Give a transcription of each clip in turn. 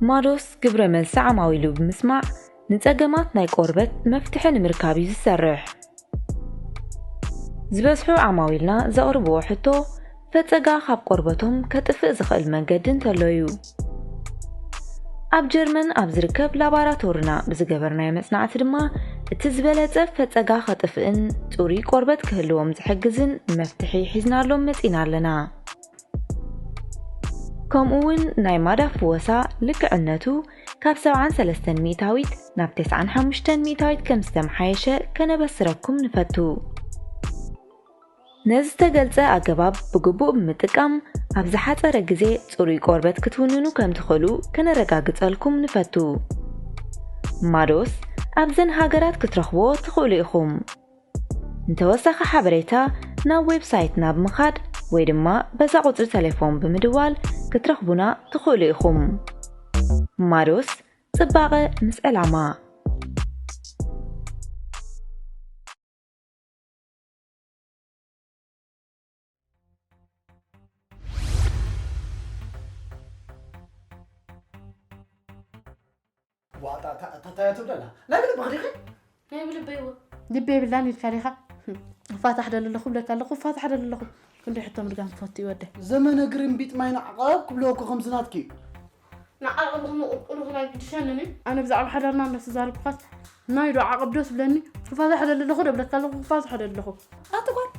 ማዶስ ግብረ መልሲ ዓማዊሉ ብምስማዕ ንጸገማት ናይ ቆርበት መፍትሒ ንምርካብ እዩ ዝሰርሕ። ዝበዝሑ ዓማዊልና ዘቕርብዎ ሕቶ ፈጸጋ ካብ ቆርበቶም ከጥፍእ ዝኽእል መንገዲ እንተሎ እዩ። ኣብ ጀርመን ኣብ ዝርከብ ላባራቶርና ብዝገበርናዮ መጽናዕቲ ድማ እቲ ዝበለጸ ፈጸጋ ከጥፍእን ጽሩይ ቆርበት ክህልዎም ዝሕግዝን መፍትሒ ሒዝናሎም መጺና ኣለና። ከምኡ እውን ናይ ማዳፍ ፍወሳ ልክዕነቱ ካብ ሰብዓን ሰለስተን ሚእታዊት ናብ ተስዓን ሓሙሽተን ሚእታዊት ከም ዝተመሓየሸ ከነበስረኩም ንፈቱ። ነዚ ዝተገልጸ ኣገባብ ብግቡእ ብምጥቃም ኣብ ዝሓጸረ ግዜ ጽሩይ ቆርበት ክትውንኑ ከም ትኽእሉ ከነረጋግጸልኩም ንፈቱ። ማዶስ ኣብዘን ሃገራት ክትረኽብዎ ትኽእሉ ኢኹም። ንተወሳኺ ሓበሬታ ናብ ዌብሳይትና ብምኻድ ወይ ድማ በዛ ቁጽሪ ተሌፎን ብምድዋል ክትረኽቡና ትኽእሉ ኢኹም። ማዶስ ጽባቐ ምስ ዕላማ። ዋጣ ታያ ትብለላ ናይ ብልቢ ክዲኺ ናይ ብልበይ እወ ልቢ የብላን ኢልካ ዲኻ? እፋታሕ ደሊ ኣለኹ ብለካ ኣለኹ እፋታሕ ደሊ ኣለኹ። ክንደይ ሕቶ ምድጋም ትፈቱ እዩ ወደይ። ዘመነ ግርምቢጥ ማይ ንዓቐብ ክብለወ እኮ ከምዚ ናትኪ እዩ። ንዓቐብ ክምቕቅሉ ክናይ ግድሸንን እዩ። ኣነ ብዛዕባ ሓዳርና እንዳተዛረብኩኻስ ናይ ዶ ዓቐብ ዶ ትብለኒ? ክፋታሕ ደሊ ኣለኹ ዶ ብለካ ኣለኹ ክፋታሕ ደሊ ኣለኹ። ኣቲ ጓል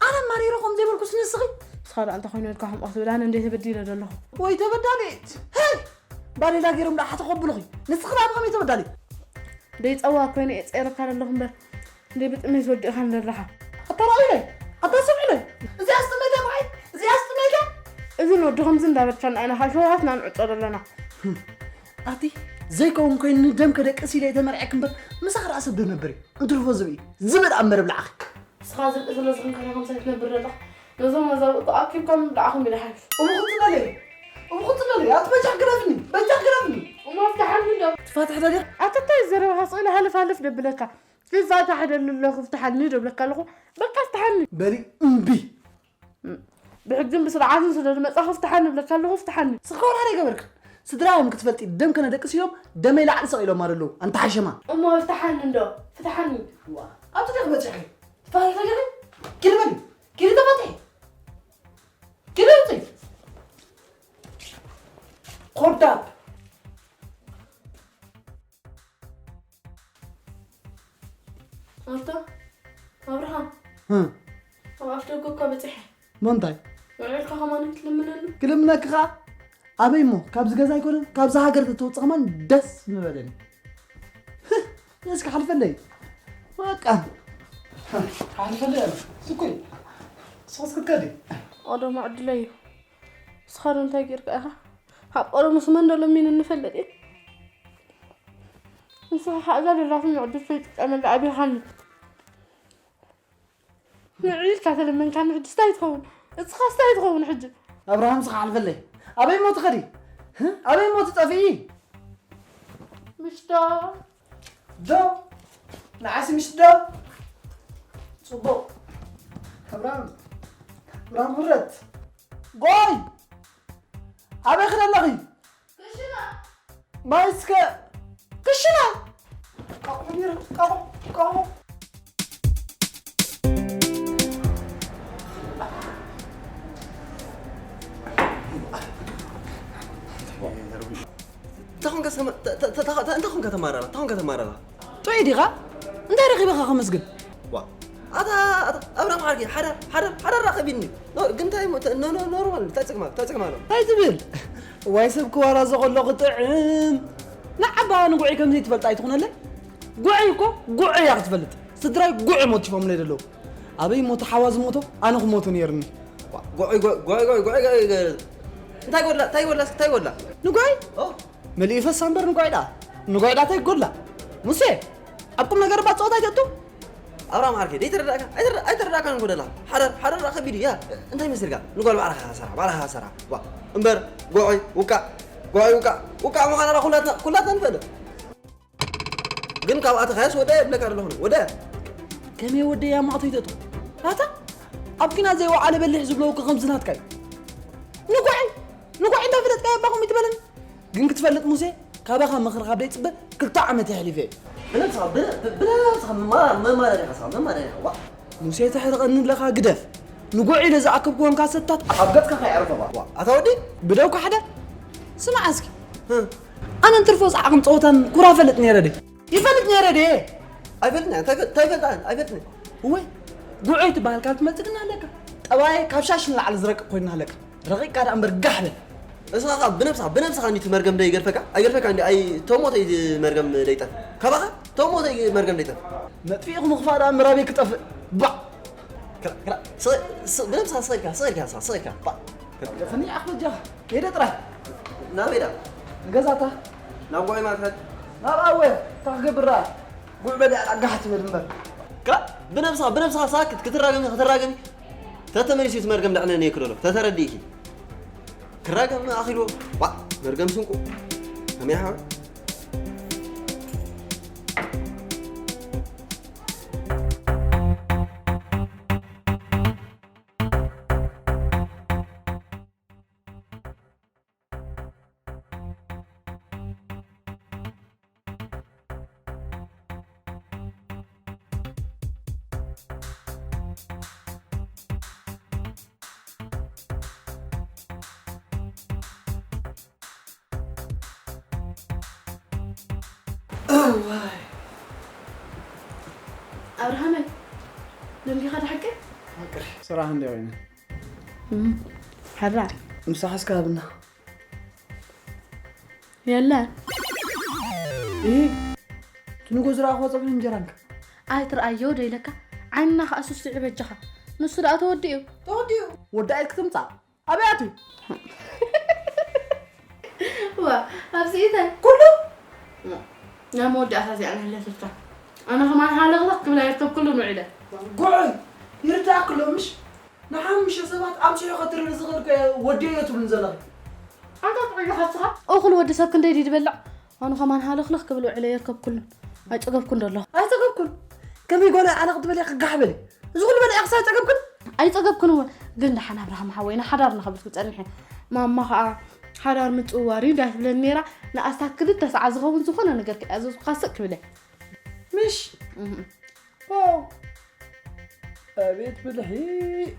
ኣነ ማሪረ ከም ዘይበልኩስ ንስኺ። ንስኻ ደኣ እንታይ ኮይኑ ኢልካ ከምኡ ክትብል ኣነ እንደ ተበዲለ ዶ ኣለኹ። ወይ ተበዳሊት ሄይ ባሌላ ገይሮም ደኣ ሓተኸብሉኺ ንስኺ ደኣ ብኸመይ ተበዳሊት። ደይ ጸዋ ኮይነ እየ ጸይረካ ዘለኹ እምበር እንደ ብጥሜት ወዲእኻኒ ዘለኻ። ኣታ ራእዩለይ ኣታ ስምዕለይ እዚኣስ ጥሜት እያ በዓይ እዚኣስ ጥሜት እያ። እዚ ንወዲ ከምዚ እንዳበልካ ንዓና ከዓ ሸውሃትና ንዕጾ ዘለና። ኣቲ ዘይከውን ኮይኑ ንደም ከደቅስ ኢለ እየ ተመርዕየኪ እምበር ምሳኺ ደኣ ሰብ ዶ ነብር እዩ እንትርፎ ዝብኢ ዝብኢ ደኣ እምበር ብላዕኺ። ንስኻ ዝብኢ ስለ ዝኾንካ ዲኻ ከምዚ ትነብር ዘለኻ? ነዞም መዛብእ እኮ ኣኪብካ ምብላዕኹም እዩ ዝሓይሽ። እሞ ክትፅለለይ እሞ ክትፅለለይ ኣቲ በጃኽ ግረፍኒ በጃኽ ግረፍኒ። እሞ ኣፍትሓኒ እንዶ። ትፋትሕ ደሊኻ? ኣታ እንታይ ዘረባኻ ስቕ ኢለ ሃለፍ ሃለፍ ደብለካ? ክፋታሕ ደሊ ኣለኹ ፍትሓኒ ደብለካ ኣለኹ። በቃ ፍትሓኒ። በሊ እምቢ። ብሕግን ብስርዓትን ስለ ዝመጻኹ ፍትሓኒ እብለካ ኣለኹ ፍትሓኒ። ስኻ ወላ እንታይ ገበርካ? ስድራዮም ክትፈልጢ ደም ከነደቅስ ኢሎም ደመይ ላዕሊ ሰቒሎማ ደለዉ ኣንታ ሓሸማ። እሞ ፍትሓኒ እንዶ ፍትሓኒ። ዋ ኣብቲ ዲኺ በጺሕኺ? ትፋትሒ ዲኺ? ኪዲ በሊ ኪዲ ተፋትሒ። ኪዲ ውጺ። ኮርዳብ። ኣታ ኣብርሃም እ ኣብ ኣፍ ደገ እኳ በጺሐ እሞ እንታይ ውዕልካ ከማን ክትልምነኒ ክልምነኪ ኸዓ ኣበይ እሞ ካብዚ ገዛ ኣይኮነን ካብዚ ሃገር ተተውፅእ ከማን ደስ ምበለኒ። እስኪ ሓልፈለይ በቃ ሓልፈለይ ኣለ ስኩይ ስኽስክትከዲ ኦዶ መዕድለይ እዩ። ንስኻ ዶ እንታይ ጌርካ ኢኻ? ካብ ቀደሙስ መን ዶ ለሚኑ ንፈልጥ እዩ? ንስኻ ከዓ እዛ ዘላትኒ ዕድል ከይጥቀመላ ኣቢኻኒ። ንዕይ ኢልካ ተለመንካኒ ሕጂ ስታይ ትኸውን? እስኻስ ታይ ትኸውን ሕጂ? ኣብርሃም ስኻ ሓልፈለይ ኣበይ እሞ ትኸዲ? ኣበይ እሞ ትጠፍኢ? ምሽዶ ዶ ንዓሲ ምሽ ዶ ጽቡቕ ኣብራም ኣብራም ምረት ጎይ ኣበይ ክደ ኣለኺ ማይ እስከ ክሽና ቃቑ ነይሩ ቃቑ ቃቑ እንታይ ኮንካ ተማራራ እንታይ ኮንካ ተማራራ ጥዑይ ዲኻ እንታይ ረኺበኻ ከመስግን ዋ ኣታ ኣታ ኣብራም ዓርኪ ሓዳር ሓዳር ሓዳር ራኸቢኒ ግን እንታይ ኖርማል እንታይ ጽግማ እንታይ ጽግማ ኣሎ እንታይ ትብል ዋይ ሰብ ክዋራ ዘኸሎ ክጥዕም ንዓባ ንጉዒ ከም ዘይትፈልጥ ኣይትኹነለይ ጉዒ እኮ ጉዒ እያ ክትፈልጥ ስድራይ ጉዒ ሞቲፎምለይ ዘለዉ ኣበይ ሞተ ሓዋ ዝሞቶ ኣነ ክሞቱ ነይርኒ እንታይ ጎድላ እንታይ ጎድላ እንታይ ጎድላ ንጉዒ መሊኡ ይፈሳ እምበር ንጉዒ ደኣ ንጉዒ ደኣ እንታይ ጎድላ ሙሴ ኣብ ቁም ነገር እባ ጸወታ ኣይተእቱ ኣብራም ዓርከይ ደይተረዳእካ ኣይተረዳእካን ጎደላ ሓረር ሓረር ከቢድ እያ እንታይ መሲልካ ንጓል ባዕልኻ ሰራ ባዕልኻ ሰራ እምበር ጉዒ ውቃዕ ጉዒ ውቃዕ ውቃዕ ምዃና ኩላትና ኩላትና ንፈልጥ ግን ካብ ኣተኻያስ ወደ እብለካ ኣለኹ ወደ ከመይ ወደ ያማእቶ ይተጡ ኣታ ኣብ ኪና ዘይወዓለ በሊሕ ዝብለውካ ከምዚ ናትካ እዩ ንጉዒ ንጉዒ እንዳፈለጥካ የባኹም ይትበለን ግን ክትፈልጥ ሙሴ፣ ካባኻ ምኽሪ ካብ ደይጽበ ክልተ ዓመት የሕሊፈ እየ። ብነብስኻ፣ ብነ-፣ ብ-፣ ብነብስኻ መማ-፣ መማረር ኢኻ፣ ስኻ መማረር ኢኻ። ዋ። ሙሴ ተሕርቐኒ ኣለኻ ግደፍ። ንጉዕ ኢለ ዝኣከብክወን ካሰታት ኣብ ገጽካ ከየዕርፈ ዋ። ዋ፣ ኣታ ወዲ፣ ብደውካ ሕደር። ስማዕ እስኪ። እ። ኣነ እንትርፎ ጻዕቕን ጸወታን ኩራ ፈልጥ ነይረ ድየ? ይፈልጥ ነይረ ድየ? ኣይፈልጥን እየ። እንታይ ፈ-፣ እንታይ ፈልጥ ኣነ? ኣይፈልጥን እየ። እወ፣ ጉዑይ ትበሃል ካብ ትመጽእ ግን ኣለካ። ጠባይ ካብ ሻሽ ንላዕሊ ዝረቅቕ ኮይኑ ኣለካ። ረቂቕካ ደኣ እምበር ጋሕ በል። እስኻ ኸኣ ብነብስኻ፣ ብነብስኻ እንዲ እቲ መርገም ደይገድፈካ? ኣይገድፈካ እንዲ፣ ኣይ፣ ተሞተ እዩ መርገም ደይጠፍ። ካባኻ ተሞተ እዩ መርገም ደይጠፍ። መጥፊእኹም ምኽፋእ ደኣ እምበር ኣበይ ክጠፍእ? ባዕ! ክላ-፣ ክላ-፣ ስ-፣ ስ-፣ ብነብስኻ ስቕ ኢልካ፣ ስቕ ኢልካ፣ ስቕ ኢልካ፣ ባዕ! ፈኒዓኽ በጃኻ። ሄደ ጥራይ። ናበይ ደኣ? ንገዛታ። ናብ ጉዑይ ማለት? ናብ ኣወ፣ እንታይ ክገብር ደኣ? ጉዕ በሊዓ ጋሕ ትበል እምበር። ክላ-፣ ብነብስኻ፣ ብነብስኻ ሳክት ክትራገሚ፣ ክትራገሚ። ተተመሊሱ እቲ መርገም ደዕነ ነይ ክደሎ። ተተረዲእኪ። ክራገም ኣኺልዎ። ዋ፣ መርገም ስንቁ። ከመይ ሓወይ? እዋይ። ኣብርሃመይ፣ ደንጊኻ ድሓቂ? ፍቅር፣ ስራሕ እንደ ወይነ። እም፣ ሕራይ። ምሳሕ እስከ ሃብና። የለን። እሂ፣ ትንጎ ዝረኣኽዎ ጸብሒ እንጀራንከ? ኣይትርኣዮ ዶ ኢለካ? ዓይንና ከኣ ስስዑ በጃኻ። ንሱ ደኣ ተወዲኡ። ተወዲኡ? ወዲ ኣይት ክትምጻእ። ኣበይ ኣትዩ? ዋ፣ ኣብዚ ኢተ። ኩሉ? ናይ መወዳእታ እዚኣ ናህለትልካ። ኣነ ከማን ሃለኽለኽ ክብል ኣይርከብኩሉን ውዒለ። ጉዑይ፣ ይርዳእክሎ ምሽ? ንሓሙሽተ ሰባት ኣምሲሑ ከትርር ዝኽእል ከ ወዲዮ እዮ ትብሉን ዘለኺ? ኣንታ ጥዑይ ኢኻ ንስኻ። እኹል ወዲ ሰብ ክንደይ ድዩ ዝበልዕ? ኣነ ከማን ሃለኽለኽ ክብል ውዒለ የርከብኩሉን። ኣይጸገብኩን ዶ ኣለኹ? ኣይጸገብኩን። ከመይ ጓል ኣነ ክትበልያ ክጋሕ በሊ። እዚ ኩሉ በልዕያ ክሳብ ጸገብክን? ኣይጸገብኩን እውን። ግን ደሓን ኣብርሃም ሓወይ፣ ንሓዳር ንኸብል ክጸንሕ እየ። ማማ ኸኣ ሓዳር ምጽውዋር እዩ እንዳትብለኒ ነይራ። ንኣስታት ክልተ ሰዓት ዝኸውን ዝኾነ ነገር ከይኣዘዝኩኻ ስቕ ክብል እየ። ምሽ? እህ። ዋው! ኣቤት ብልሒ!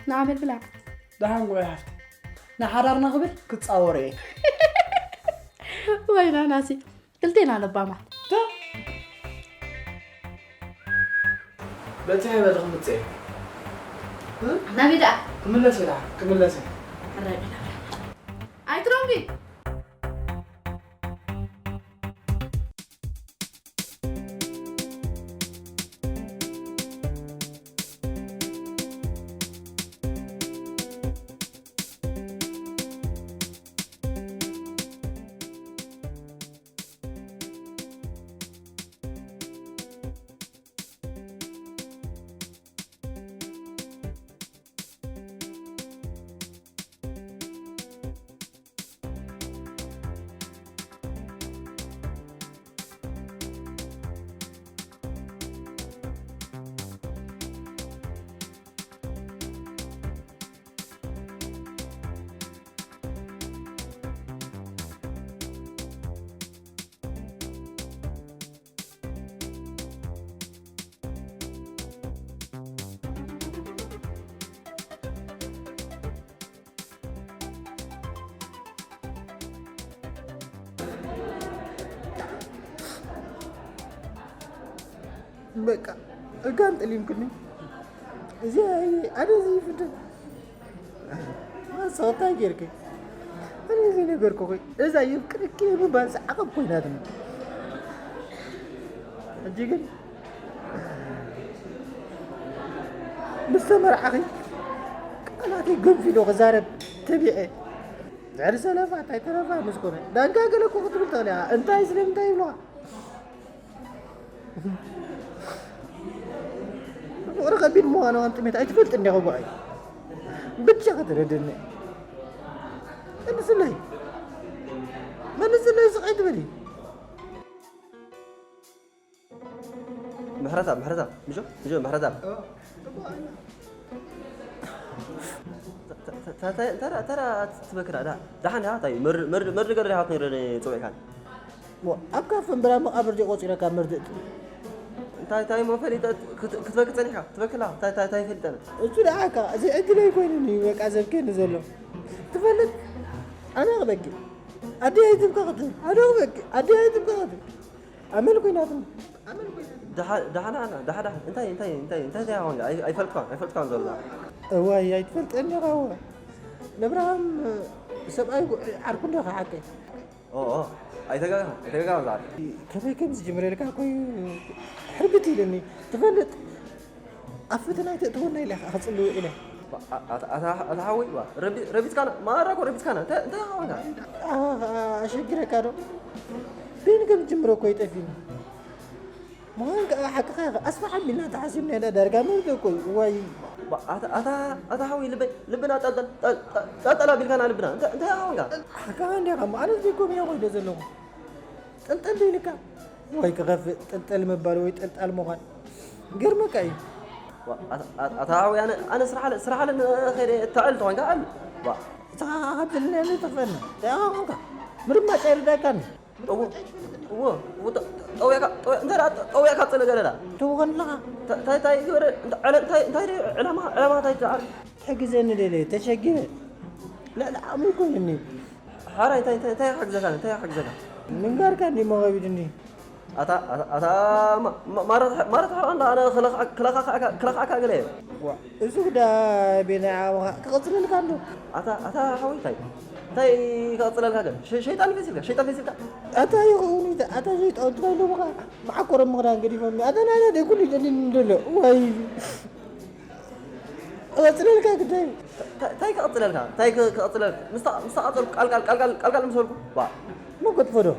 ንዓ በል ብላዕ። ደሓን ጉባኤ ሓፍቲ። ንሓዳርና ክብል ክጻወር እየ። ወይና ናሲ፣ ክልቴና ለባማት። ተ-፣ በጺሐ በል ክምጽእ እየ። እ? ናበይ ደኣ? ክምለስ እየ ደሓን፣ ክምለስ እየ። ሕራይ በል ኣብርሃም። ኣይትረምቢ። በቃ፣ እጋን ጠሊምክኒ። እዚ ኣነ እዚ ይፍትን። ማንሳው እንታይ ጌርኪ? ኣነ እዚ ነገርኩኺ። እዛ የፍቅረኪ ምባል ዓቐብ ኮይናትኒ። ሕጂ ግን ምስ ተመርዓኺ ቃላተይ ገንፊሎ ክዛረብ ተቢዐ። ድሕሪ ሰለፋ እንታይ ተረፋ ምስ ኮነ ዳንጋ ገለ እኮ ክትብል ትኽእል ኢኻ። እንታይ ስለምንታይ ይብሉኻ? ፍቕሪ ከቢድ ምዃኑ ከም ጥሜት ኣይትፈልጥን ዲኻ ጉዓይ? ብቻ ከተረድእኒ። መልስለይ። መልስለይ ስቕ ኣይትበሊ። ምሕረትኣብ፣ ምሕረትኣብ፣ ምሾ፣ ምሾ፣ ምሕረትኣብ። እ፣ ጽቡቕ ኣላ። እንታይ እንታይ እንታይ እንታይ ትበክራ ዳ ዳሓን ዳ እንታይ መር መር መር ገለ ዳሓት ነረ ጽውዕካን ሞ ኣብ ካፈ እምበራ መቓብር ዲቆጺረካ መርድእቲ እንታይ እንታይ ሞ ፈሊጠ ክትበክ ጸኒሕካ ትበክላ እንታይ እንታይ እንታይ ፈሊጠና እሱ ደዓካ እዚ ዕድለይ ኮይኑኒ በቃ ዘብከኒ ዘሎ ትፈልጥ ኣነ ክበኪ ኣደይ ኣይትብካ ክትብል ኣነ ክበኪ ኣደይ ኣይትብካ ክትብል ኣመል ኮይናትኒ ኣመል ኮይናትኒ ደሓ ደሓ ደሓ ደሓ እንታይ እንታይ እንታይ እንታይ እንታይ ሆን ኣይ ኣይፈልጥካን ኣይፈልጥካን ዘሎ እዋይ ኣይትፈልጠኒ ኢኻ እዋ ነብርሃም ሰብኣይ ዓርኩ እንዶ ክሓቀይ ኦ ኦ ኣይተጋገኻ ኣይተጋገኻ ዛዕባ ከመይ ከም ዝጅምረልካ እኮ እዩ ሕርግት ኢሉኒ ትፈልጥ ኣብ ፈተና ኣይተእትወና ኢለ ከዓ ክፅልው ኢለ ኣታ ሓወይ ረቢፅካና ማራ እኮ ረቢፅካና እንታይ ኾንካ ኣሸጊረካ ዶ በይኑ ከም ዝጅምሮ እኮ ይጠፊኒ ምዃን ከዓ ሓቅኻ ኢኻ ኣስፋሕ ኣቢልና ተሓሲብና ኢና ዳርጋ መውት እኮ እዩ ዋይ ኣታ ኣታ ኣታ ሓወይ ልበይ ልብና ጠልጠል ጠልጠል ኣቢልካና ልብና እንታይ እንታይ ኾንካ ሓቅኻ እንዲኻ እሞ ኣነስ ቤኮም እያ ኮይደ ዘለኹ ጠልጠል ዶ ኢልካ ወይ ክኸፍእ ጠልጠል ምባል ወይ ጠልጣል ምዃን ገርመካ እዩ ኣታ ሓወይ ኣነ ኣነ ስራሕ ኣለ ስራሕ ኣለ ከይደ እተዕል ተኾንካ ኣሉ እታ ካብ ዘለና ተኽፈና እንታይ ኾንካ ምርማጭ ኣይርዳእካን እዎ እዎ እዎ ጠ- ጠ- ጠውያካ ጠው- እንታይ ደኣ ጠ- ጠውያካ ጽለ ገለ ደኣ ትብኸን ኣለኻ እንታይ እንታይ ግበረ እንታይ ዕለ- እንታይ እንታይ ደኣ ዕላማ ዕላማ እንታይ ትዓር ትሕግዘኒ ደለ ተሸጊረ ልዕሊ ዓቕሚ ይኮይንኒ ሓራይ እንታይ እንታይ እንታይ ሓግዘካ እንታይ ሓግዘካ ምንጋርካ እንዲ መኸቢድኒ ኣታ ኣታ ኣታ ማ- ማ- ማረት ማረት ሓራ እንዳ ኣነ ክለኻ- ክለኻኻ ክለኻካ ገለ እየ ዋ፣ እዚ ጉዳይ ቤናይ ዓቕምኻ ክቕጽለልካ ኣሎ። ኣታ ኣታ ሓወይ እንታይ እንታይ ክቕጽለልካ ግን ሸ- ሸይጣን ፈሲልካ ሸይጣን ፈሲልካ ኣታ ይኸውን ኢተ ኣታ ሸይጣን ትባይሎምኻ መዓኮሮም ምኽዳን ገዲፎም ኣታ ናይና ደይ ኩሉ ይደልኒ ደሎ ዋይ ክቕጽለልካ ግዳይ እንታይ ክቕጽለልካ እንታይ ክቕጽለልካ ምስታ ምስታ ቀጸልኩ ቃልቃል ቃልቃል ቃልቃል ምስ በልኩ ዋ መጎጥፎ ዶ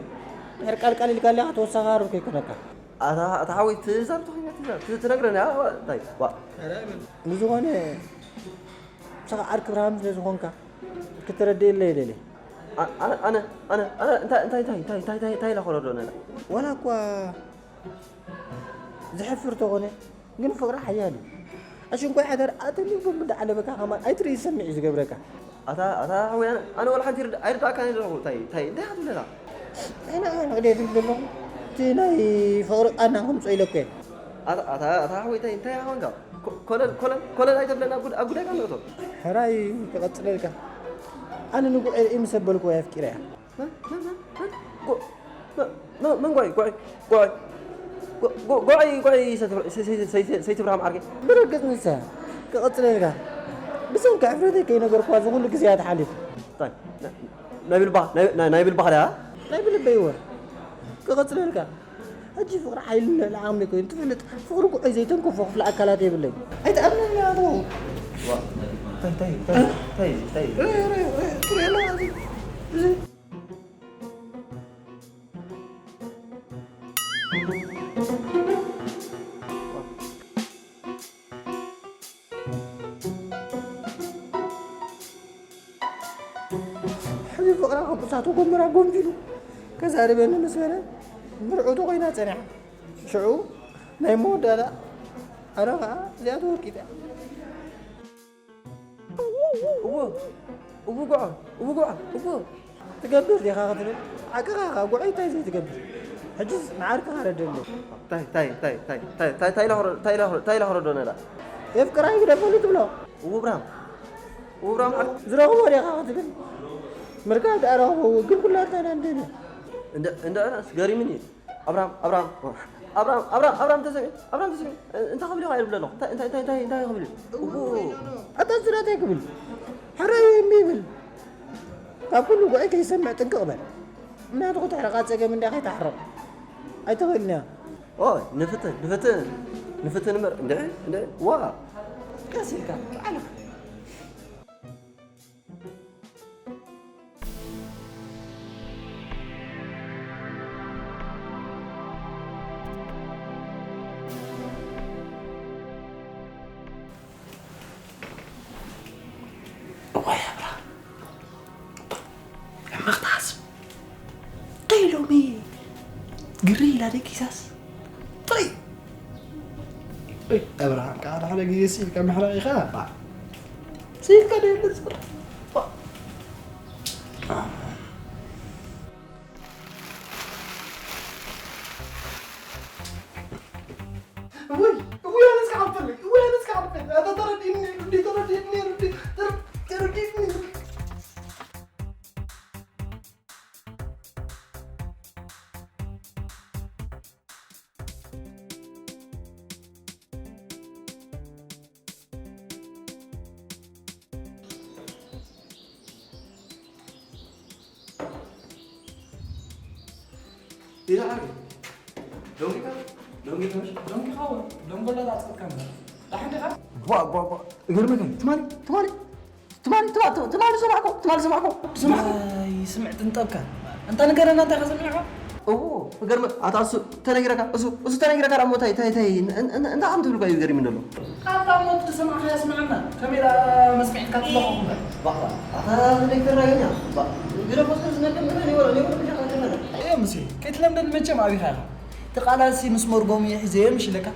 ድሕር ቃልቃል ኢልካ ኣለኻ ተወሳኺ ሃሩር ከይኮነካ ኣታ ኣታ ሓወይ ትዛብ ተኾይና ትዛብ ትነግረኒ እንታይ ዋ ብዝኾነ ምሳኻ ዓርኪ ብርሃን ስለ ዝኾንካ ክትረድእለይ የደሊ ኣነ ኣነ ኣነ እንታይ እንታይ እንታይ እንታይ እንታይ እንታይ ኢላ ክረዶ ነላ ዋላ እኳ ዝሕፍር ተኾነ ግን ፍቕሪ ሓያል እዩ ኣሽንኳይ ሓዳር ኣተሚንኩም እንዳዓለበካ ከማን ኣይትርኢ ዝሰምዕ እዩ ዝገብረካ ኣታ ኣታ ሓወይ ኣነ ኣነ ወላ ሓንቲ ይርድ- ኣይርዳእካን እየ ዘለኹ እንታይ እንታይ እንታይ ክትብለና ኣነ ኣነ ክደይ ትብል ዘለኹ እቲ ናይ ፍቕሪ ቃና ከምፅኦ ኢለኮ እየ ኣታ ኣታ ኣታ ሓወይ እንታይ እንታይ ሓወንካ ኮ- ኮለል ኮለል ኮለል ኣይተብለና ኣብ ጉድ- ኣብ ጉዳይካ ንእቶ ሕራይ ክቐፅለልካ ኣነ ንጉዕ ርኢ ምስ ኣበልክዎ ኣፍቂረ እያ መን መን መን መን ጎ- መ- መ- መን ጓይ ጓይ ጓይ ጎ- ጎ- ጓይ ጓይ ሰይቲ ብራ- ሰ- ሰ- ሰይቲ- ሰይቲ ብርሃም ዓርከይ ብርግፅ ንሳ ክቕፅለልካ ብሰንኪ ሕፍረተይ ከይነገርኳ እዚ ኩሉ ግዜያት ሓሊፉ ታይ- ናይ- ናይ ብልባ ናይ- ናይ- ናይ ብልባ ኸዳ ናይ ብልበይ እወ ክቕፅለልካ ሕጂ ፍቕሪ ሓይሊ ልዕሊ ዓቕሚ ኮይኑ ትፈልጥ ፍቕሪ ጉዕይ ዘይተንከፎ ክፍሊ ኣካላት የብለይ ኣይትኣምነኒ ኣቶ እንታይ እንታይ እንታይ እንታይ እንታይ ትሪኦ ኣለኻ እዚ እዚ ሕዚ ፍቕራ ካብ እሳተ ጎመራ ጎንፊሉ ከዛርበኒ ምስ በለ ምርዑቱ ኮይና ጸኒሓ። ሽዑ ናይ መወዳእታ ኣነ ኸኣ እዚኣ ተወቂጠ። እዎ እዎ ጓዓ እዎ ጓዓ እዎ ትገብር ዲኻ ክትብል ሓቅኻ ኢኻ ጉዐይ እንታይ ዘይትገብር ሕጅስ ንዓርክኻ ረደኒ ታይ ታይ ታይ ታይ ታይ ታይ ታይ ታይ ታይ ታይ ኢላ ክረዶ ነላ የፍቅራ ይግደፈሉ ትብሎ እውብራም እውብራም ዓር ዝረኽቦ ዲኻ ክትብል ምርካብ ደኣ ረኽቦ ግን ኩላትና እንደ እንደ እንደ ኣናስ ገሪምኒ እዩ ኣብራም ኣብራም ኣብራም ኣብራም ኣብራም ተሰሚ ኣብራም ተሰሚ እንታይ ክብል ኢኻ ይብል ኣለኹ እንታይ እንታይ እንታይ እንታይ እንታይ ክብል እዩ ኣታ ዝራታይ ክብል ሕራይ የሚብል ካብ ኩሉ ጉዐይ ከይሰምዕ ጥንቅቕ በል ምክንያቱ ክትሕረቓ ጸገም እንዳ ከይትሕረቕ ኣይትኽእልን እያ ኦይ ንፍትን ንፍትን ንፍትን እምበር እንድዒ እንድዒ ዋ ቀስ ኢልካ ባዕልኻ እዋይ ኣብርሃም ሕማቕ ትሓስብ እንታይ ሎሚ ግሪ ኢላ ደቂሳስ ጥይ ኣብርሃም ከዓ ሓደ ሓደ ግዜ ስኢልካ ምሕራቕ ኢኻ ስልካ ደየለ ዝብል። ውይ፣ ውይ፣ ኣነስ ክሓልፈለይ፣ ውይ፣ ኣነስ ክሓልፈለይ። ኣታ ተረዲእኒ፣ ሩዲ፣ ተረዲእኒ፣ ሩዲ፣ ተረ-፣ ተረዲእኒ። ዲና ዓርኪ፣ ደንጊኻ? ደንጊኻ? ደንጊኻ እወ። ደንጎላ ዳኣ ጸጥካ እምበር። ደሓን ዲኻ? ቧ፣ ቧ፣ ቧ። ይገርመካ እዩ። ትማሊ፣ ትማሊ፣ ትማሊ፣ ትማ-፣ ትማ-፣ ትማሊ ዝሰማዕኮ፣ ትማሊ ዝሰማዕኮ፣ ዝሰማዕኮ። ኣይ፣ ስምዕ ጥንጠብካ። ኣንታ ንገረና፣ እንታይ ኢኻ ሰሚዕካ? እዎ፣ ይገርመ-፣ ኣታ እሱ ተነጊረካ፣ እሱ፣ እሱ ተነጊረካ ደኣ እሞ እንታይ፣ እንታይ፣ እንታይ፣ እን-፣ እን-፣ እን-፣ እንታይ ከም ትብልካ እዩ ገሪሙኒ ዘሎ። ኣታ እሞ እቲ ዝሰማዕካዮ ኣስምዓና። ከመይ ደኣ መስሚዕካ ትለኹ እምበር። ባባ፣ ኣታ ዶክተር ራገኛ፣ ባ-፣ ግደፎ እስከ ዝነግር ነገር ይወረ፣ ይወረ ብቻ ካንተ ነገር። እዮ፣ ሙሴ፣ ከይትለምደኒ መቸም ኣቢኻ ኢኻ። እቲ ቃላሲ ምስ መርጎሙ እየ ሒዘዮ ምሽ ኢለካ።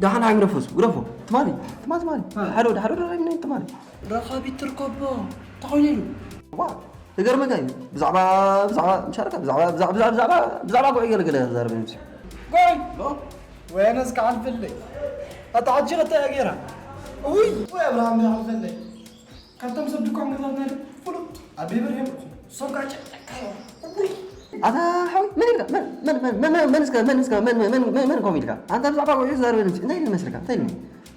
ደሓን ሓይሚ ግደፎ፣ ግደፎ። ትማሊ፣ ትማሊ፣ ትማሊ። እ። ሓደ ወዲ፣ ሓደ ወዲ ራገኛ ትማሊ። ረኻቢት ትርከቦ፣ እንታይ ኮይኑ ኢሉ? ዋ፣ ይገርመካ እዩ። ብዛዕባ፣ ብዛዕባ፣ ምሻለካ፣ ብዛዕባ፣ ብዛዕባ፣ ብዛዕባ፣ ብዛዕባ፣ ብዛዕባ ጉዕ ገለ ገለ ዛረበ እዩ። ጉዕ? ሎ? ወይነስ ክሓልፈልይ። ኣታ ሕጂ ኸ እንታይ እያ ገይራ? ውይ፣ ወይ ኣብርሃም ይሓልፈልይ። ካብቶም ሰብ ድኳን ገዛትና ፍሉጥ ኣቤ በርሄ እኮ። እሶም ከዓ ጨቀጨቃዮ። ውይ። ኣታ ሓወይ፣ መን ኢልካ? መን፣ መን፣ መን፣ መን፣ መን፣ መን እስከ፣ መን እስከ፣ መን፣ መን፣ መን፣ መን፣ መን ኮም ኢልካ? ኣንታ ብዛዕባ ጉዕ ዛረበ ንምሲ። እንታይ ኢሉ መስልካ? እንታይ ኢሉ?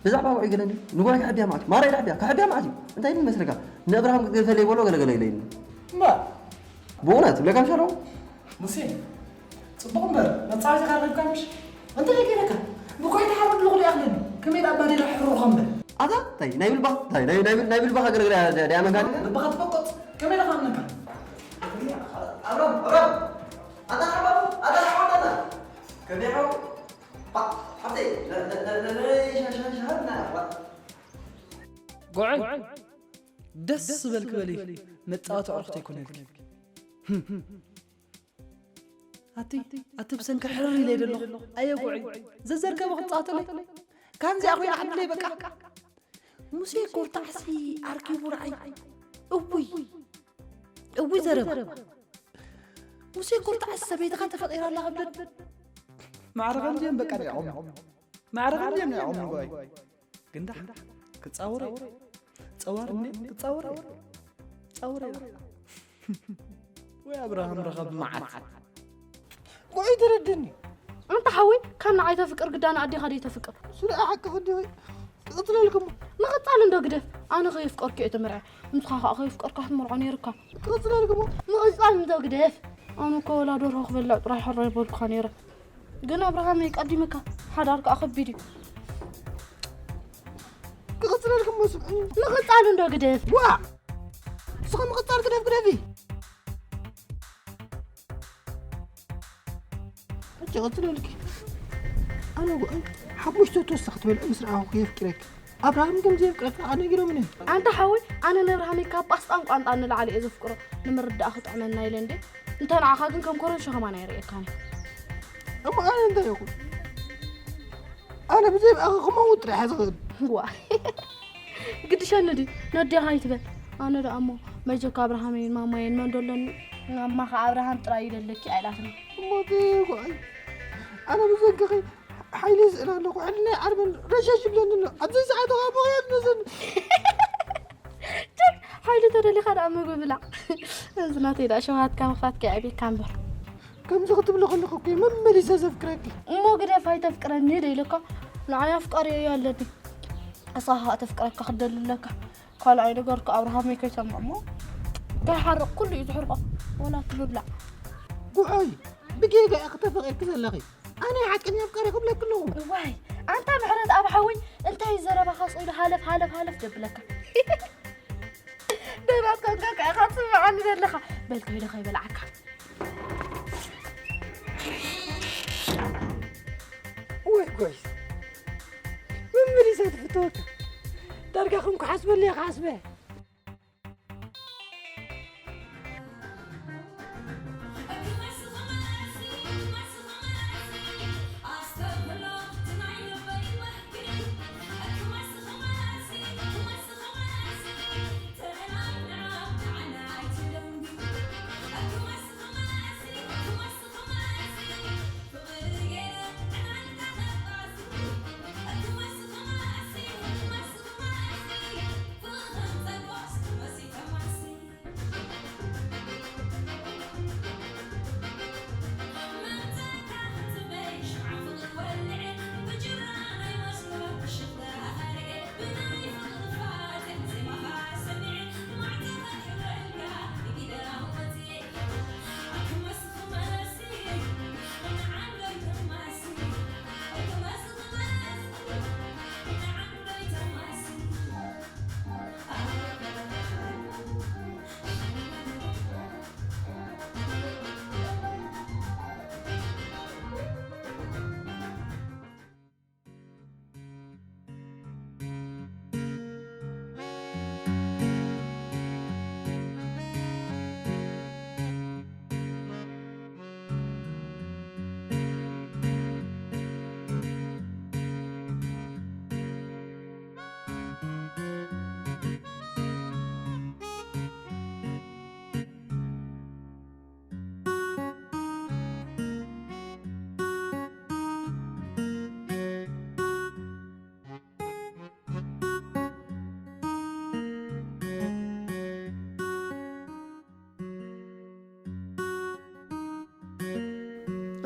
ብዛዕባ ጉዕ ገለ እንዲ? ንጓይ ክሕብያ ማለት እዩ። ማራይ ክሕብያ፣ ክሕብያ ማለት እዩ። እንታይ ኢሉ መስልካ? ንእብርሃም ክትገድፈለይ በሎ ገለ ገለ ኢለ ኢሉ። እምባ። ብእውነት፣ ብለካ ምሻለዉ? ሙሴ፣ ጽቡቕ እምበር፣ መጻወቲ ካለብካ ምሽ? እንታይ ገይረካ? ብኮይ ተሓርድ ልኹ ይኣኽለኒ። ከመይ ደኣ ባዴላ ሕሩር ኸምበል? ኣታ፣ ታይ፣ ናይ ብልባ፣ ታይ፣ ናይ፣ ናይ ብል-፣ ናይ ብልባኻ ገለ ገለ ዳ-፣ ዳያመንካ? ልባኻ ትፈቆጥ፣ ከመይ ኢልካ ኣምነካ? ኣብራም፣ ኣብራም፣ ኣታ ሓባቡ፣ ኣታ ሓወዳና። ከመይ ሓው? ባ-፣ ሓብተይ፣ ነ-፣ ነ-፣ ነ-፣ ነ-፣ ነ-፣ ሻ-፣ ሻ-፣ ሻ-፣ ና፣ ዋ-፣ ጉዕን፣ ደስ ዝበል ክበል እዩ። መጻወቲ ኣዕሩኽቲ ኣይኮነልኪ። ኣቲ፣ ኣቲ ብሰንኪ ሕርር ኢለ ደለኹ። ኣየ ጉዕይ፣ ዘዘርከበ ክጻወተለይ። ካንዚኣ ኮይና ዓድለይ በቃ። ሙሴ ኮርታዕሲ ኣርኪቡ ረኣይ። እውይ፣ እውይ ዘረባ። ሙሴ ኮርታዕሲ ሰበይትኻ ተፈጢራ ኣላ ከብደት። ማዕረ ከምዚኦም በቃ ርኢዖም። ማዕረ ከምዚኦም ርኢዖም ንጓይ። ግን ደሓን ክጻወር እየ። ጸዋር እንዴ ክጻወር እየ። ጻወር እየ። ወይ ኣብርሃም ረኸብ መዓት። ጉዑይ ተረድኒ። ኣንታ ሓወይ፣ ካብ ንዓይ ተፍቅር ግዳ ንኣዴኻ ደይ ተፍቅር? ስለ ሓቂ ክዲ ወይ ክቕጽለልኩም። ምቕጻል እንዶ ግደፍ። ኣነ ከየፍቀርኩ እየ ተመርዐ። ንስኻ ከኣ ከየፍቀርካ ክትመርዖ ነይርካ። ክቕጽለልኩም። ምቕጻል እንዶ ግደፍ። ኣነ እኮ ወላ ደርሆ ክበልዕ ጥራይ ሕራይ በልኩኻ ነይረ። ግን ኣብርሃም ይቀዲምካ። ሓዳር ከኣ ከቢድ እዩ። ክቕጽለልኩም እሞ ስምዑኒ። ምቕጻል እንዶ ግደፍ። ዋ! ንስኻ ምቕጻል ግደፍ ግደፊ። ሕጂ ቀጽለልኪ። ኣነ ጉዕን ሓሙሽተ ተወሳኺ ትበልዑ ምስ ረኣኹ የፍቅረኪ። ኣብርሃም ከም ዘየፍቅረካ ኣነጊሮምኒ። ኣንታ ሓወይ፣ ኣነ ንኣብርሃመይ ካብ ጳስጣን ቋንጣን ንላዕሊ እየ ዘፍቅሮ። ንምርዳእ ክጥዕመና ኢለ እንዴ። እንተ ንዓኻ ግን ከም ኮረንሾ ከማን ኣይርእየካን እየ። እሞ ኣነ እንታይ ይኹን? ኣነ ብዘይ ብኣኺ ክመውት ጥራሕ እየ ዝኽእል። ዋ። ግድሸኒ ድዩ? ነዴኻ ኣይትበል። ኣነ ደኣ እሞ መጀካ ኣብርሃመይን ማማየን መን ዶ ኣለኒ? ማማኻ ኣብርሃም ጥራይ እዩ ደለኪ ኣይላትኒ። እሞ እቲ ጓይ፣ ኣነ ብዘንክኺ ሓይሊ ይስእን ኣለኹ። ሕልናይ ዓርበን ረሸሽ ይብለኒ ኣሎ። ኣብዚ ሰዓት ኸዓ ብኽያት መሰኒ። ቸክ፣ ሓይሊ ተደሊኻ ደኣ ምግቢ ብላዕ። እዚ ናተይ ደኣ ሸውሃትካ ምኽፋትካ የዕብየካ እምበር። ከምዚ ክትብሊ ከለኹ እኮ እዩ መመሊሰ ዘፍቅረኪ። እሞ ግደፍ ኣይተፍቅረኒ ዶ ኢለካ? ንዓይ ኣፍቃሪዮ እዩ ኣለኒ። ንስኻ ኸኣ ተፍቅረካ ክትደሊ ኣለካ። ካልኣይ ነገር ከኣ ኣብርሃመይ ከይሰምዕ እሞ ከይሓርቕ ኩሉ እዩ ዝሕርቆ። ወላ ትብላዕ። ጉሖይ፣ ብጌጋ ኢኺ ተፈቒርኪ ዘለኺ። ኣነ ሓቀኛ ኣፍቃሪ ክብለኪ ኣለኹ። እዋይ፣ ኣንታ ምሕረት ኣብ ሓወይ እንታይ እዩ ዘረባኻ ስቕ ኢሉ ሃለፍ፣ ሃለፍ፣ ሃለፍ ደብለካ። ደናት ኮንካ ከኣ ኢኻ ትስምዓኒ ዘለኻ። በል ከይደ ከይበልዓካ። ወይ ጎይስ፣ መመሊሳ ትፍተወካ። ዳርጋ ከም ክሓስበሉ እየ ክሓስበ።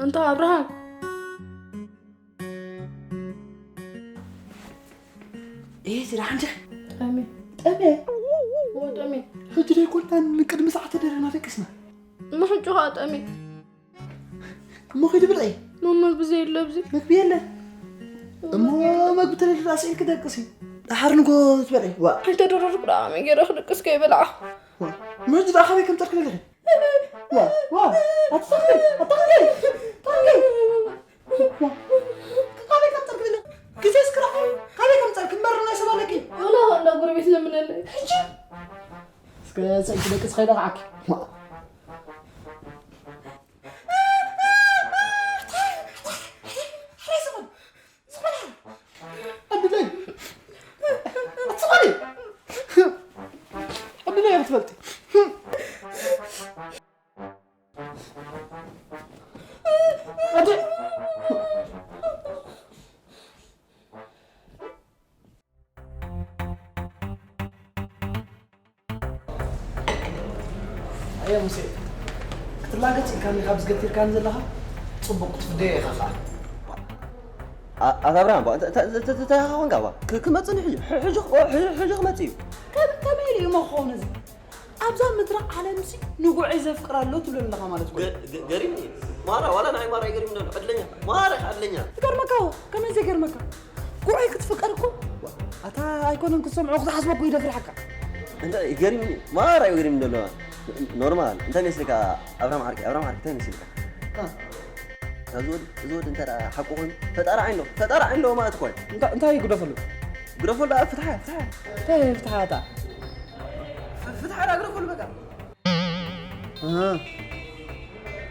እንታ ኣብርሃም። እየ ዝዳ ሓንጀ ጠሜ ጠመ ወጠሜ ሕጂ ዶ ኣይኮንናን ቅድሚ ሰዓት ተደረና ደቂስና። ምሕጩ ኸዓ ጠሜ እሞ ኸይዲ ብልዒ። መመግቢ ዘየለ ኣብዚ መግቢ የለ። እሞ መግቢ ተለለ ዳኣ ስኢልኪ ደቅሲ። ደሓር ንጎ ትበልዒ። ዋ ኣይተደረርኩ ደኣ መይ ገይረ ክድቅስ ከይበልዓ ዋ። ምሕጂ ደኣ ካበይ ከምፀርኪ ደለኺ? ዋ ዋ ኣትፈኽሪ ኣትፈኽሪ ኣትፈኽሪ። ዋ። ካበይ ከምፀርኪ ደለኺ? ግዜ እስክረኹ ካበይ ከምፀርኪ እምበር ናይ ሰብ ኣለኪ። ወላ እንዳ ጎረቤት ለምነለ ሕጂ እስከ ሰይቲ ደቂ ስኸይደ ከዓኪ። ኣድለይ ኣድለይ ክትፈልጢ ኣደ ኣየ ሙሴ ክትላገጽ ኢልካኒ ካብ ዝገቲርካኒ ዘለኻ ጽቡቕ ክትፍደዮ ኢኻ ኸዓ። ኣታ ኣብርሃም እንታይ ኢኻ ኮንካ ባ ክመጽእ ሕጂ ሕጂ ክመጽእ እዩ። ከመይ ኢሉ እዩ መኸውን እዚ ኣብዛ ምድሪ ዓለም ሲ ንጉዐይ ዘፍቅር ኣሎ ትብለኒ ኣለኻ ማለት እኮ እዩ። ገሪም ማራ ዋላ ንዓይ ማራ ይገሪም ኣሎ ዕድለኛ ማራ ኢኻ ዕድለኛ። ይገርመካ ከመይ ዘይገርመካ ጉዐይ ክትፍቀር እኮ ኣታ ኣይኮነን ክትሰምዖ ክትሓስቦ እኮ ይደፍርሓካ። እንታይ ገሪምኒ ማራ እዩ ገሪምኒ ዘሎ ኖርማል እንታይ መስልካ ኣብርሃም ዓርኪ ኣብርሃም ዓርኪ እንታይ መስልካ እዚ ወዲ እዚ ወዲ እንታይ ደኣ ሓቁ ኮይኑ ፈጣሪ ዓይን ኣለዎ ፈጣሪ ዓይን ኣለዎ ማለት እኮ እዩ እንታይ እንታይ ይግደፈሉ ግደፈሉ ደኣ ፍትሓ ፍትሓ እንታይ ፍትሓ እታ ፍትሓ ደኣ ግደፈሉ በቃ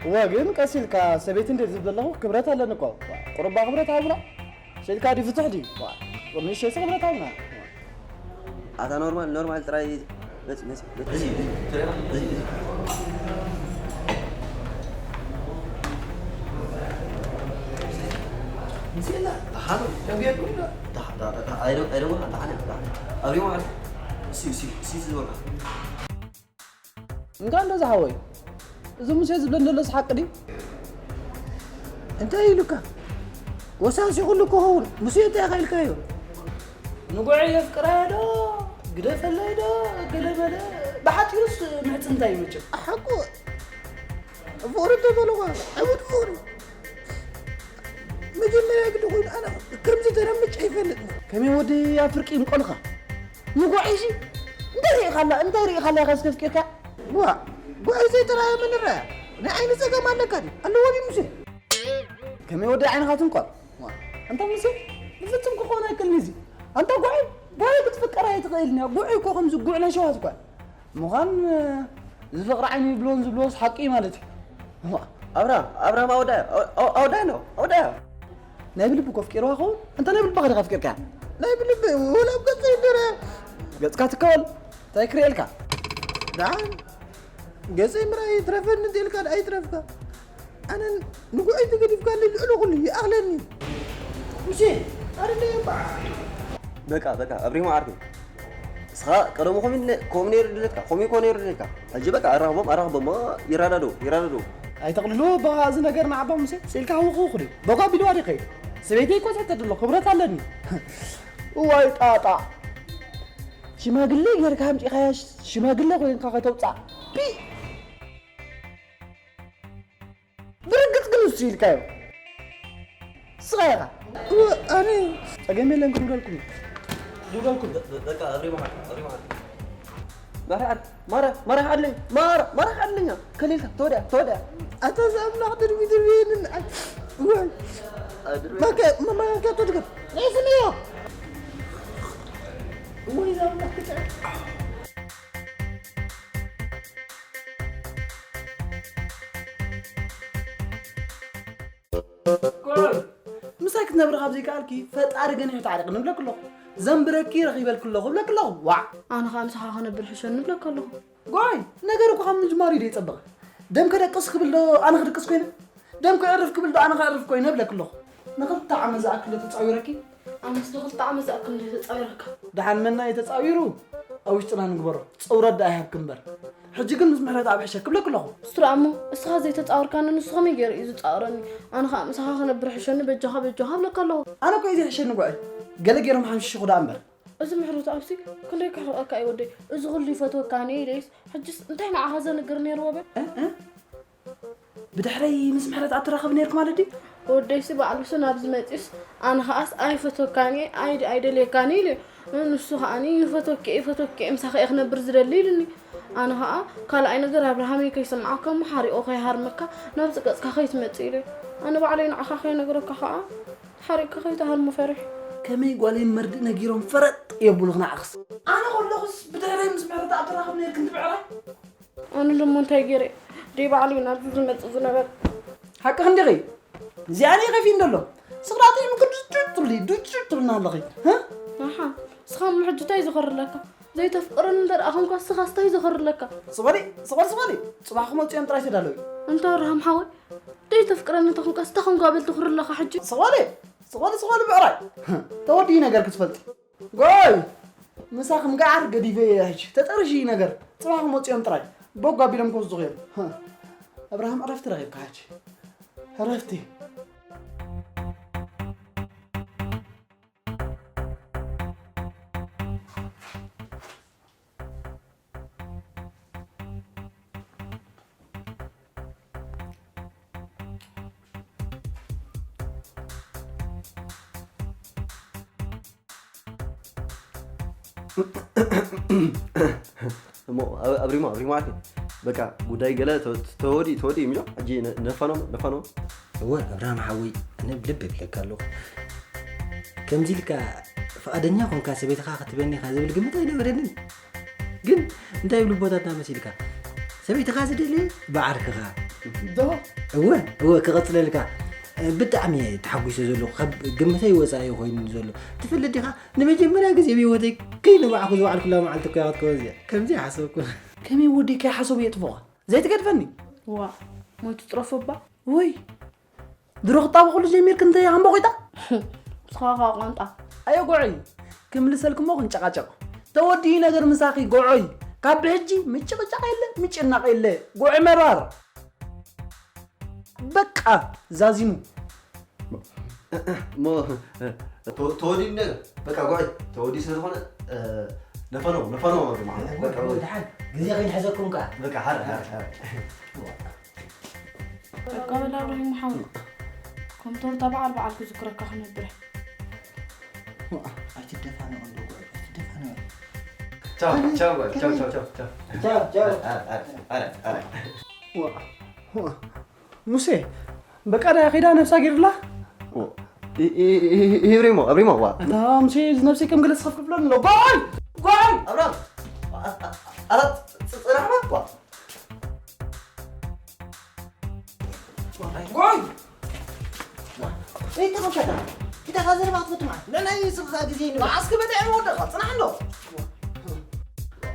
እዋ ግን ቀስ ኢልካ ሰበይቲ እንዴት ዝብል ኣለኹ ክብረት ኣለኒ እኮ ቁርባ ክብረት ሃቡና ስኢልካ ድዩ ፍትሕ ድዩ ቅድሚ ሸይሲ ክብረት ሃቡና ኣታ ኖርማል ኖርማል ጥራይ መፂ መፂ መፂ እዚ እዚ እዚ እዚ ምስላ ተሓሩ ከብየኩም ኣይደሞ ሓንቲ ሓነ ኣብሪሞ ማለት ሲ ሲ ሲ ዝበልካ እንካ እንዶ ዝሓወይ እዚ ሙሴ ዝብለን ዘሎስ ሓቂ ድዩ እንታይ ኢሉካ ወሳሲ ኩሉ ክኸውን ሙሴ እንታይ ኢኻ ኢልካዮ ንጉዐ የፍቅራ ዶ ግደፈለይ ዶ ገለመለ ብሓፂሩስ ምሕፅንታ ይመቸም ሓቁ ፍቕሪ ተበለዋ ዕቡድ ፍቕሪ መጀመርያ ግዲ ኮይኑ ኣነ ከምዚ ተረምጭ ኣይፈልጥን ከመይ ወዲ ኣብ ፍርቂ ይምቆልኻ ንጉዐይሲ እንታይ ርኢኻላ እንታይ ርኢኻላ ኢኻ እስከፍቂርካ ዋ ጉዐይ ዘይተራየ መንረያ ናይ ዓይኒ ፀገም ኣለካ ድዩ ኣለዎ ድዩ ሙሴ ከመይ ወዲ ዓይንኻ ትንቆር እንታ ሙሴ ብፍጹም ክኾን ኣይክእልን እዚ ኣንታ ጉዐይ ጓል ክትፍቀር ኣይትኽእልን እያ ጉዐይ እኮ ከምዚ ጉዕ ናይ ሸዋት ጓል ምዃን ዝፍቕሪ ዓይኒ ይብልዎን ዝብልዎስ ሓቂ እዩ ማለት እዩ ኣብርሃም ኣብርሃም ኣወዳዮ ኣወዳዮ ነው ኣወዳዮ ናይ ብልቢ ኮፍቂርዋ ኸውን እንተ ናይ ብልብኻ ዲኻ ኣፍቂርካያ ናይ ብልቢ ወላ ኣብ ገፀ ይደረ ገፅካ ትከወል እንታይ ክርእየልካ ደሓን ገፀይ ምርኣይ ይትረፈኒ እንተኢልካ ደኣ ይትረፍካ ኣነ ንጉዐይ ተገዲፍካለይ ልዕሊ ኩሉ ይኣኽለኒ ሙሴ ኣረለየ እባ በቃ በቃ ኣብሪሞ ዓርኩ እስኻ ቀደሙ ከምኡ ኢለ- ከምኡ ነይሩ ድሌትካ ከምኡ ይኮ ነይሩ ድሌትካ ሕጂ በቃ ኣራኽቦም ኣራኽቦም ይራዳዱ ይራዳዱ ኣይተቕልሉ በቓ እዚ ነገር ንዓባ ሙሴ ስኢልካ ህውኽ ህውኽ ድዩ በጓ ቢልዋ ድዩ ከይድ ሰበይተይ እኮ ዘሕተት ኣሎ ክብረት ኣለኒ እዋይ ጣጣ ሽማግለ ጌርካ ኣምፂኻያ ሽማግለ ኮይንካ ከተውፃእ ቢ ብርግፅ ግን ንሱ ኢልካዮ ንስኻ ኢኻ ኣነ ፀገም የለን ክብደልኩም ክብደልኩም በቃ እሪ መሓል እሪ መሓል መርሓድ ማረ ማረ ሓድለይ ማረ ማረ ሓድለኛ ከሊልካ ተወዲያ ተወዲያ ኣታ ዝኣምላኽ ድርቢ ድርቢ የንን ወይ ማከ መማከ ተድገብ ናይ ስንዮ ወይ ዝኣምላኽ ክጥዕ ምሳይ ክትነብሪ ካብ ዘይከኣልኪ ፈጣሪ ገኒሑ ታዕርቂ ንብለኪ ኣለኹ ዘንብረኪ ረኺበልኪ ኣለኹ እብለኪ ኣለኹ ዋዕ ኣነ ከዓ ምሳኻ ክነብር ሕሸኒ እብለካ ኣለኹ ጓይ ነገር እኮ ካብ ምጅማሩ እዩ ደይፀበቐ ደም ከደቅስ ክብል ዶ ኣነ ክድቅስ ኮይነ ደም ከዕርፍ ክብል ዶ ኣነ ከዕርፍ ኮይነ እብለኪ ኣለኹ ንኽልተ ዓመት ዝኣክል ዶ ተፃዊረኪ ኣነስ ንኽልተ ዓመት ዝኣክል እንደ ተፃዊረካ ደሓን መና እዩ ተፃዊሩ ኣብ ውሽጥና ንግበሮ ፀውረት ደኣ ይሃብኪ እምበር ሕጂ ግን ምስ ምሕረት ኣብ ሕሸ ክብለክ ኣለኹ። እሱ ደኣ እሞ እስኻ ዘይተጻወርካኒ ንሱ ከመይ ገይሩ እዩ ዝጻወረኒ? ኣነ ኸኣ ምሳኻ ክነብር ሕሸኒ በጃኻ በጃኻ እብለካ ኣለኹ። ኣነ እኮ እዩ ዝሕሸኒ ጉዐይ። ገለ ገይሮም ሓምሽሹ ደኣ እምበር። እዚ ምሕረቱ ኣብሲ ክንደይ ክሕርቐካ እዩ ወደይ። እዚ ኩሉ ይፈትወካኒ ኢለይስ ሕጅስ እንታይ ንዓኻ ዘንግር ነይርዎ በል? እ? እ? ብድሕረይ ምስ ምሕረት ኣብ ትራኸብ ነይርክ ማለት ድዩ? ወደይሲ ባዕሉሲ ናብዚ መጺኡስ ኣነ ኸኣስ ኣይፈትወካን እየ፣ ኣይደ-፣ ኣይደልየካን ኢሉ እዩ። ንሱ ኸኣኒ ይፈትወኪ እየ፣ ይፈትወኪ እየ፣ ምሳኺ እየ ክነብር ዝደሊ ኢሉኒ። ኣነ ኸኣ ካልኣይ ነገር ኣብርሃመይ ከይሰምዓካ እሞ ሓሪቑ ከይሃርመካ ናብዚ ገጽካ ከይትመጽእ ኢሉ እዩ። ኣነ ባዕለይ ንዓኻ ከይነግረካ ኸኣ ሓሪቕካ ከይትሃርሞ ፈሪሐ። ከመይ ጓለይ መርድእ ነጊሮም ፈረጥ የብሉኽ ንዓኽስ። ኣነ ከለኹስ ብድሕረይ ምስ ምሕረት ኣብ ትራኸብ ነይርክ እንት ብዕራይ? ኣነ ደሞ እንታይ ገይረ? ደይ ባዕሉ እዩ ናብዚ ዝመጽእ ዝነበረ። ሓቅኽ እንዲኺ? እዚኣ እኔ ከፊ እንደሎ። ስኽራተይ ምክድ ዱጭ ትብሊ፣ ዱጭ ትብልና ኣለኺ። ህ? ኣሓ፣ ስኻ እሞ ሕጂ እንታይ ዝኸርለካ? ዘይተፍቅረኒ እንተ ደኣ ኾንካ፣ ስኻስ እንታይ ዝኸርለካ? ስቕ በሊ፣ ስቕ በሊ፣ ስቕ በሊ። ጽባሕ ክመጹ እዮም ጥራይ ተዳለዊ። እንተ ኣብርሃም ሓወይ፣ ዘይተፍቅረኒ እንተ ኾንካስ፣ እንታይ ኾንካ በል ትኹርለኻ ሕጂ? ስቕ በሊ፣ ስቕ በሊ፣ ስቕ በሊ ብዕራይ። ተወዲኡ ነገር ክትፈልጢ። ጎይ! ምሳኹም ገዓር ገዲፈ እየ ሕጂ። ተጠርሺ ነገር። ጽባሕ ክመጽኦም ጥራይ። ቦግ ኣቢሎም ክወስዱኹ እዮም። ኣብርሃም ዕረፍቲ ረኺብካ ሕጂ። ዕረፍቲ። እሞ ኣብ- ኣብሪሞ ኣብሪሞ ዓርኪ በቃ ጉዳይ ገለ ተ- ተወዲ ተወዲ የሚለው እጂ ነፋኖ ነፋኖ እወ ኣብርሃም ሓወይ፣ ኣነ ብልቢ እብለካ ኣለኹ። ከምዚ ኢልካ ፍቓደኛ ኮንካ ሰበይትኻ ክትበኒ ኢኻ ዝብል ግምት ኣይነበረንን። ግን እንታይ ይብሉ ኣቦታትና መሲልካ? ሰበይትኻ ዝደሊ ብዓርክኻ። ዶ? እወ፣ እወ፣ ክቕጽለልካ። ብጣዕሚ እየ ተሓጒሰ ዘለኹ። ካብ ግምተይ ወጻኢ ኮይኑ ዘሎ። ትፈልጥ ዲኻ? ንመጀመርያ ግዜ ብህይወተይ ከይነባዕኩ ዝወዓልኩላ መዓልቲ እኮ እያ ክትከውን እዚኣ። ከምዚ ኣይሓሰብኩን። ከመይ ወዲ ከይሓሰቡ የጥፍቑኻ? ዘይትገድፈኒ? ዋ፣ ሞይቱ ትረፎ እባ። ወይ፣ ድሮ ክጣበቑሉ ጀሚርክ እንተ ኣምቦ ቂጣ? ንስኻ ኸኣ ቋንጣ። ኣዮ ጎዐይ፣ ክምልሰልክሞ ክንጨቃጨቅ። ተወዲኡ ነገር ምሳኺ ጎዐይ። ካብ ብሕጂ ምጭቕጫቕ የለ፣ ምጭናቕ የለ። ጎዐይ መራር። በቃ ዛዚሙ። እሞ፣ ተ- ተወዲኡ ነገር፣ በቃ ጎዐይ፣ ተወዲኡ ስለ ዝኾነ፣ እ፣ ነፈነው፣ ነፈነው ማለት ማለት። በቃ፣ በቃ። ደሓን፣ ግዜ ከይንሕዘኩም ከኣ። በቃ፣ ሓር፣ ሓር፣ ሓር። በቃ በላ እብራሂም ሓወይ። ኮምቶር ተባዕ ኣርባዓ ክዝክረካ ክነብር። ኣይትደፋነቕ እንዶ ጎዐይ፣ ኣይትደፋነቕ። ቻው፣ ቻው፣ ቻው፣ ቻው፣ ቻው፣ ቻው። ቻው፣ ቻው። ኣረ፣ ኣረ፣ ኣረ፣ ኣረ። ዋ፣ ዋ። ሙሴ፣ በቃ ዳ ከይዳ ነብሳ ጌርላ? ኦ፣ ኢ-፣ ኢ-፣ ኢ-፣ ኢ-፣ ኢብሪሞ፣ እብሪሞ፣ ዋ። ኣታ ሙሴ፣ ነብሰይ ከም ገለ ስኸፍ ክብለኒ ኣሎ። ጎይ! ጎይ! ኣብራም! ኣ-፣ ኣ-፣ ኣ-፣ ኣራት ጽ-፣ ጽናሕና? ዋ። ጎይ! ዋ። እይ፣ ተኸፈተ። ኪዳ ካዘር ባትፈትማ። ለናይ ስኻ ግዜ ነው። ማስክ በጣም ወደቀ። ጽናሕ ነው።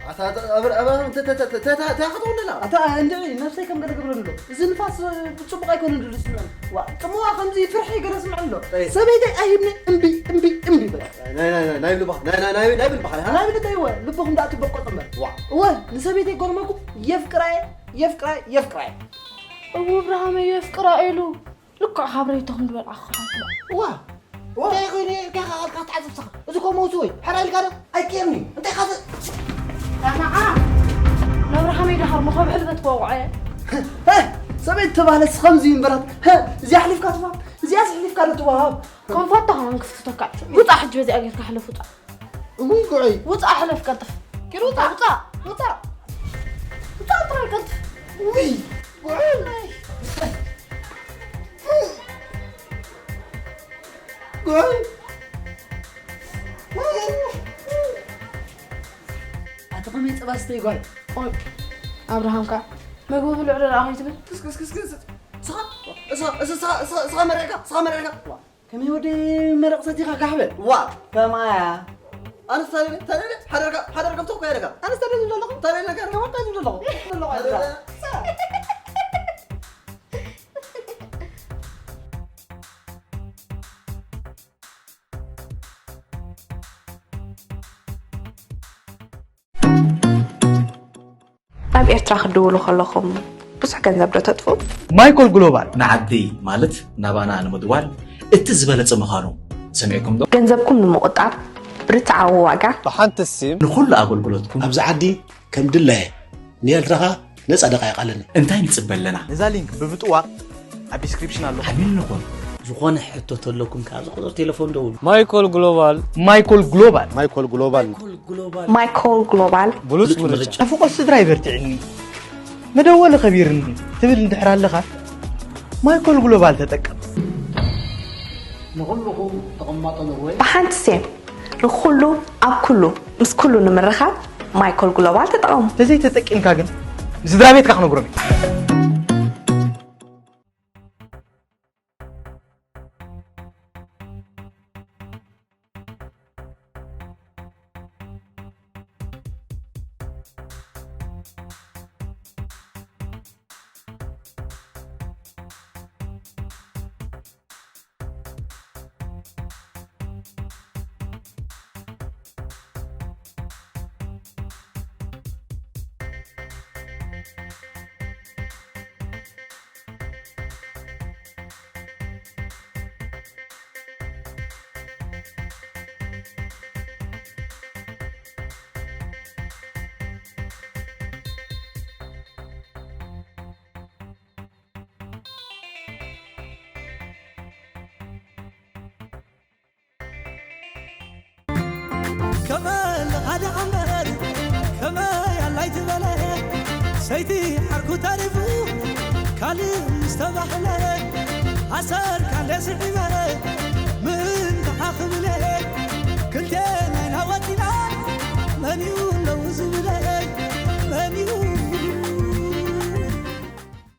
ኣታ፣ ኣታ፣ ኣብ-፣ ኣብ-፣ ኣብ-፣ ተ-፣ ተ-፣ ተ-፣ ተ-፣ ተ-፣ ተ-፣ ክትውንና። ኣታ፣ እንደ ነብሰይ ከም ገለ ግብረ ኣሎ። እዚ ንፋስ፣ እ፣ ጽቡቕ ኣይኮነን ድሉ ዝስምዐኒ። ዋ፣ ጽምዋ ከምዚ ፍርሒ ገለ ስምዐ ኣሎ። እይ። ሰበይተይ ኣይብኒ፣ እምቢ፣ እምቢ፣ እምቢ በል። ናይ፣ ናይ፣ ናይ፣ ናይ ብልባኻ፣ ናይ፣ ናይ፣ ናይ፣ ናይ ብልባኻ፣ ሃ? ናይ ብልተይ እወ፣ ልብኹም ደኣ ትበቆጽ እምበር። ዋ። እወ፣ ንሰበይተይ ጎርመኩም የፍቅራየ፣ የፍቅራየ፣ የፍቅራየ። እው፣ እብርሃመይ የፍቅራ ኢሉ። ልክዕ ካብ ሬቶ ክንድበል ዓኻ። ዋ! እንታይ ኮይኑ ኢልካ ኢኻ ቃልካ ትዓጽፍ ስኻ? እዚ እኮ መውቲ ወይ? ሕራይ ኢልካ ዶ? ኣይቅየምኒ። እንታይ ኢኻ ዝ-፣ ሰማዓ! ነብርሃመይ ደሓር መኸብሒ ልበት ክወቕዖ እየ። ሀ! ሰበይቲ ተባህለት ከምዚ እዩ እምበራት። ሀ! እዚኣ ኣሕሊፍካ ትወሃብ? እዚኣስ ኣሕሊፍካ ዶ ትወሃብ? ከም ፎቶ ኸማን ክፍትተካ። ውጻእ ሕጂ በዚኣ ጌርካ ሕለፍ ውጻእ። እውይ ጉዐይ። ውጻእ ሕለፍ ቀልጥፍ። ኪዱ ውጻእ፣ ውጻእ፣ ውጻእ። ውጻእ ጥራይ ቀልጥፍ። ውይ ጉዐይ። ጉዐይ። ኣቲ ከመይ ጸባ ስተይ ጓል? ቆይ፣ ኣብርሃምካ መግቢ ብልዕ ዶ ደኣ ከይትብል? ክስ፣ ክስ፣ ክስ፣ ክስ። ስኻ፣ ስኻ፣ ስኻ፣ ስኻ፣ ስኻ መሪዕካ፣ ስኻ መሪዕካ። ዋ፣ ከመይ ወዲ መረቕ ሰቲኻ ጋሕ በል። ዋ። ከማያ። ኣነስ ታዲያ፣ ታዲያ፣ ሓደርካ፣ ሓደር ገብቶ እኮ ያደርጋ። ኣነስ ታዲያ ዝብሎ ኣለኹ? ታዲያ ነገር ከማን እንታይ ዝብሎ ኣለኹ? ዝብሎ ኣለኹ። ናብ ኤርትራ ክትድውሉ ከለኹም ብዙሕ ገንዘብ ዶ ተጥፉ? ማይኮል ግሎባል ንዓዲ ማለት ናባና ንምድዋል እቲ ዝበለጸ ምዃኑ ሰሚዕኩም ዶ? ገንዘብኩም ንምቑጣብ ብርትዓዊ ዋጋ ብሓንቲ ሲም ንኹሉ ኣገልግሎትኩም ኣብዚ ዓዲ ከም ድላየ ንኤርትራኻ ነጻ ደቃይቕ ኣለኒ። እንታይ ንጽበ ኣለና? ነዛ ሊንክ ብምጥዋቕ ኣብ ዲስክሪፕሽን ኣሎ። ዓሚል ንኹን። ዝኾነ ሕቶ ተለኩም ከኣ ኣብዚ ቁጽሪ ቴሌፎን ደውሉ። ማይኮል ግሎባል ማይኮል ግሎባል ማይኮል ግሎባል ማይኮል ግሎባል ብሉጽ ምርጫ። ናፍቆት ስድራ ይበርትዕኒ መደወሊ ከቢርኒ ትብል እንድሕር ኣለኻ ማይኮል ግሎባል ተጠቀም። ንኹልኹም ተቐማጦ ነወይ ብሓንቲ ሴም ንኹሉ ኣብ ኩሉ ምስ ኩሉ ንምርኻብ ማይኮል ግሎባል ተጠቐሙ። ተዘይተጠቂምካ ግን ንስድራ ቤትካ ክነግሮም እዩ። ከመ ለኻዲ ኣምበር ከመ ያላይ ዝበለ ሰይቲ ዓርኩ ተሪፉ ካልእ ምስተባህለ ኣሰር ካለ ስዒበ